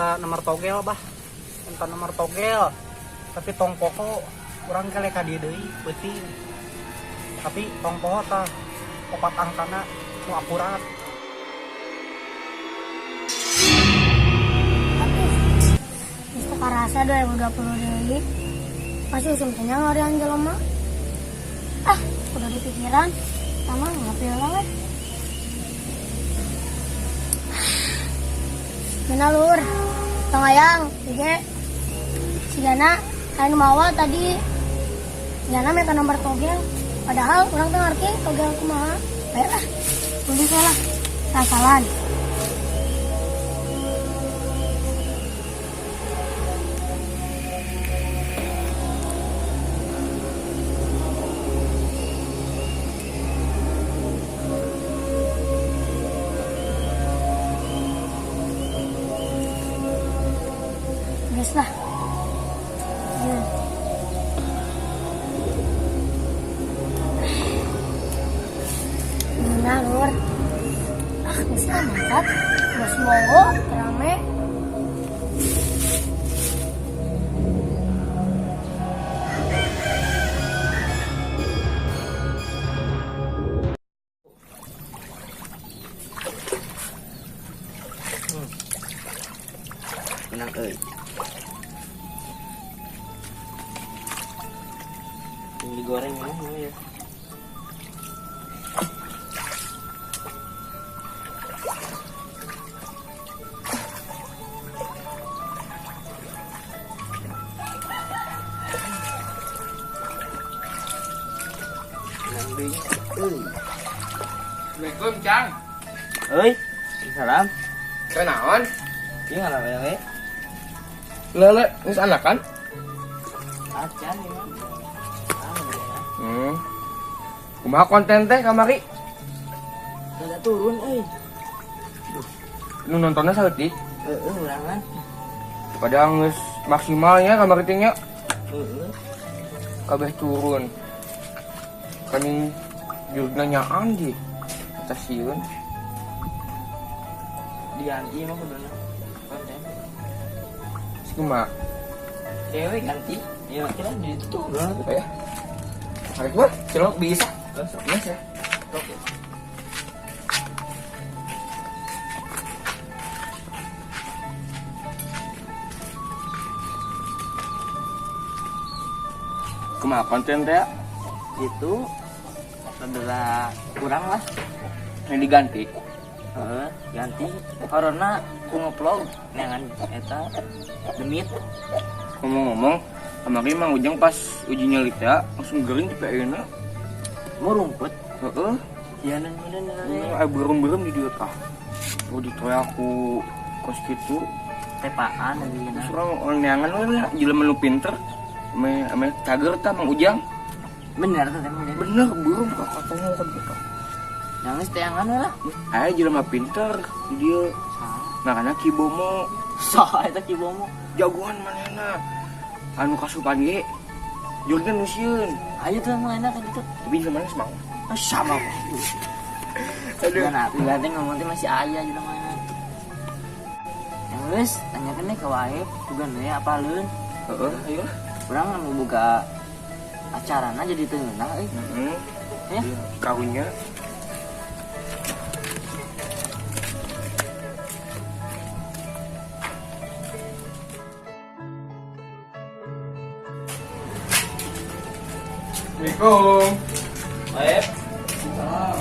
Minta nomor togel bah. Minta nomor togel. Tapi tong poho urang kale ka dieu deui peuting. Tapi tong poho tah opat angkana nu akurat. Aduh, geus teu karasa 2020 deui. Pasti usum teh ngarian jelema. Ah, udah di pikiran. Sama ngopi lah we. Mana lur? Tong hayang, IG. Sigana aya nu mawa tadi. Sigana minta nomor togel. Padahal urang teu ngarti togel kumaha. Bae lah. Beli lah. Sasalan. Geus lah. Iya. Nah, lur. Ah, geus lah mantap. Geus mau rame. Menang euy. Yang digoreng mana ya? Menang deui euy. Assalamualaikum, Cang. Euy, salam. Kenaon? Ieu ngaran lele. Lele, geus anakan? Acan ieu mah. Anu ya. Kumaha konten teh kamari? Rada turun euy. Nu nontonnya saeutik. Heeh, urangan. Padahal geus maksimalnya kamari teh nya. Heeh. Kabeh turun. Kan jurna nyaan di atas sieun. Diganti mah kuduna konten. Kumaha? Cewek ganti. Ya kira di itu turun. Ya. Hari gua celok bisa. Biasa. Oke. Kumaha konten teh? Itu adalah kurang lah. Yang diganti. Heeh, ganti. Corona ku ngevlog neangan eta demit. Ngomong-ngomong, kemarin Mang Ujang pas uji nyali teh langsung gering di PN-na. Mau rumput? Heeh. Ya nan nan nan. Heeh, berem-berem di dieu tah. Oh ditoya ku kos kitu. Tepaan lagi na. Terus orang neangan we lah, jelema nu pinter. Ame ame cager tah Mang Ujang. Bener tuh Mang Ujang. Bener, beureum ka katanya kan gitu. Nangis teangan we lah. Aya jelema pinter di dieu. Makanya Ki Bomo. Saha eta Ki Bomo? Jagoan manehna. Anu kasupan ge. Jordan nu sieun. Ayo tuh emang enak gitu. Tapi jelema geus mau. Ah, sama. Aduh. Nah, berarti ngomong teh masih aya jelema mana. Yang geus tanyakeun deh ke Waib, bukan we apaleun. Heeh, ayo. Urang anu boga acarana jadi teu ngeunah euy. Heeh. Ya. Karunya. Assalamualaikum. Waib. Salam.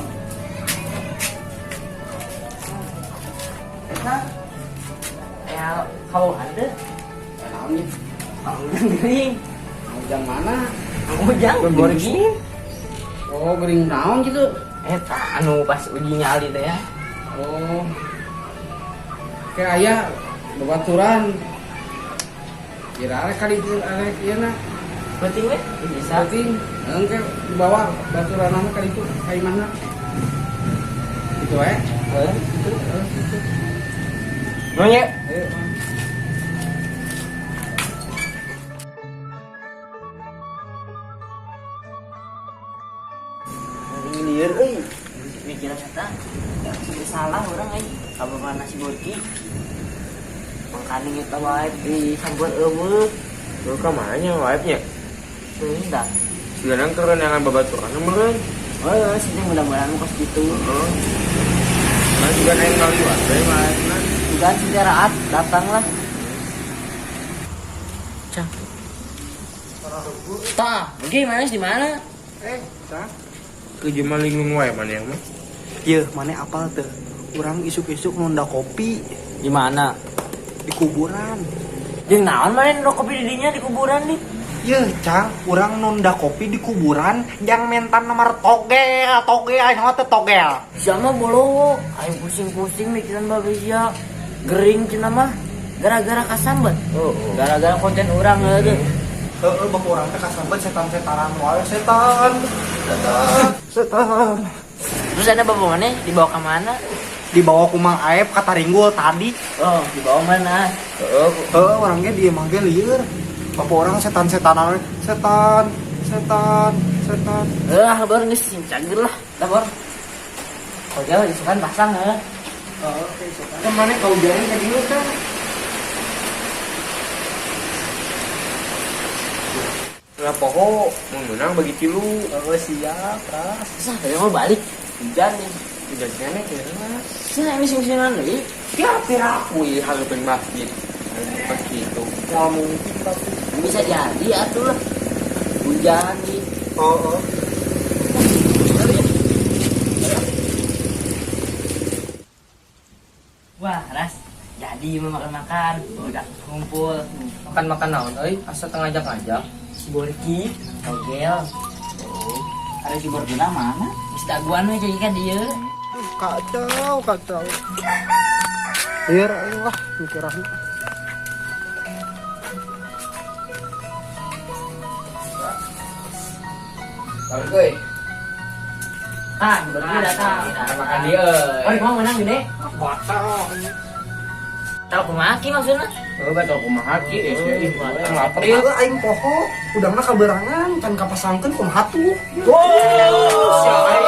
Eta ya kau ada? Naon nih? Mang Ujang gering. Mang Ujang mana? Mang Ujang gering. Oh, gering naon gitu? Eta anu pas uji nyali teh ya. Oh. Kayak aya babaturan. Kira arek kali itu arek ieu na. Penting we bisa. Penting. Engke dibawa baturanana kali itu ka imahna. Gitu we. Heeh, gitu. Heeh, gitu. Nanya. Ayo. Lieur euy. Mikiran eta sampai salah orang euy. Ka bapak nasi borki. Mangkaning eta wae di sampur eueuh. Lu ka mana nya wae nya? Teuing dah. Sekarang kerenangan babaturan meureun. Oh, sih mudah-mudahan kos gitu. Heeh. Nah, juga naik ngaliwat we mah. Juga sejarah datang lah. Cang. Tah, bagaimana di mana? Cang. Ke jelema linglung wae maneh mah. Yeuh, maneh apal teu? Urang isuk-isuk nunda kopi Di mana? di kuburan. Jeung naon maneh nunda kopi di dinya di kuburan nih? Yeuh, Cang, urang nunda kopi di kuburan jang mentan nomor togel, togel, aing mah teu togel. Siapa bolo? Aing pusing-pusing mikiran babe sia. Gering cenah mah gara-gara kasambet. Oh, Gara-gara konten urang heuh. Heeh, bapak urang teh kasambet setan-setanan wae, setan. Setan, setan. Terus ada bapak mana? Dibawa ke mana? Dibawa ku Mang Aep ka Taringgul tadi. Oh, dibawa mana? Heeh. Heeh, urang ge di imah ge lieur. Bapak urang setan-setanan, setan, setan, setan. Eh, baru geus sing cager lah. Dah bor. Kojal isukan pasang heuh. Heeh, isukan. Kan maneh kaujaran ka dieu tah. Lah poho mun meunang bagi tilu. Heeh, siap, Ras. Sah, tadi mau balik. Hujan nih. Hujan keneh kira. Sah, ini sing-singan deui. Ya piraku ieu hareupeun masjid. Pas kitu. Moal mungkin tapi. Bisa jadi atuh lah. Hujan nih. Heeh. Wah, Ras, jadi mau makan-makan, udah kumpul. Makan-makan naon euy, asa teu ngajak-ngajak. Si Borki, togel. Oh, ada si Borki mana? Bisa daguan we jadi kan dia. Kacau, kacau. Lieur aing lah mikiran. Balik euy. Ah, si Borki datang. Makan dia euy. Oh, mau menang gede. Batal. Tahu kumaha ki maksudna? Heuh, batal kumaha ki geus euy. Urang lapar ieu. Heeh, aing poho, udangna kaberangan, can kapasangkeun kumaha tuh. Wow, siap aing.